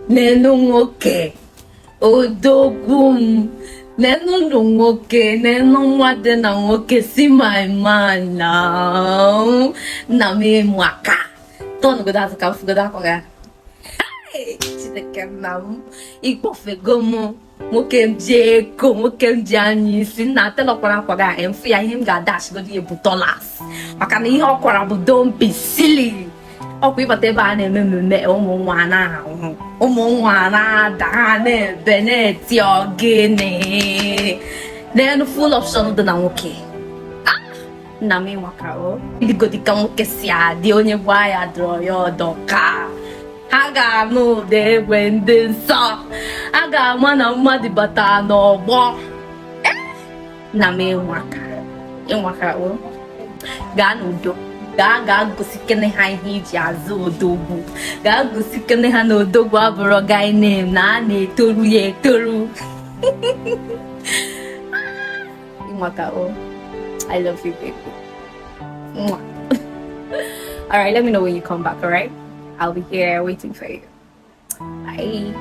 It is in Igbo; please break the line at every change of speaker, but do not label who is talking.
Nenu nwoke odogwu m, nenu nụ nwoke, nenu nwa dị na nwoke. See my man now. Nna m, ịmaka tọnụgodo azụ ka m fụgodo akwa gị. Hey! Chineke nna m, ịkpọfego m nwoke m ji ego, nwoke m ji anya isi. Nna, telọkwara akwa gị a mfụ ya, ihe m ga-adashigodo ya bụ dollars, maka na ihe ọ kwara bụ "Don't be silly". Ọkwa ịbata ebe a na-eme mmemme, ụmụ nwa na-ahụ, ụmụ nwa na-ada, ha na-ebe na-eti ogene n'elu. Full option dị na nwoke. Nna m, ịnwaka o ịdịgodi ka nwoke si adị. Onye gbaa ya dụrọ ya ọdọ ka ha ga-anụ ụda egbe ndị nsọ, a ga-ama na mmadụ batara n'ọgbọ. Nna m, ịnwaka, ịnwaka o. Gaa n'udo, gaa gaa gosikene ha ihe iji azụ odogwu. Gaa gosikene ha na odogwu abụrụ guy name, na a na-etoru ya etoru. Ịnwaka o. I love you, baby. Mwah. All right, let me know when you come back, all right? I'll be here waiting for you. Bye.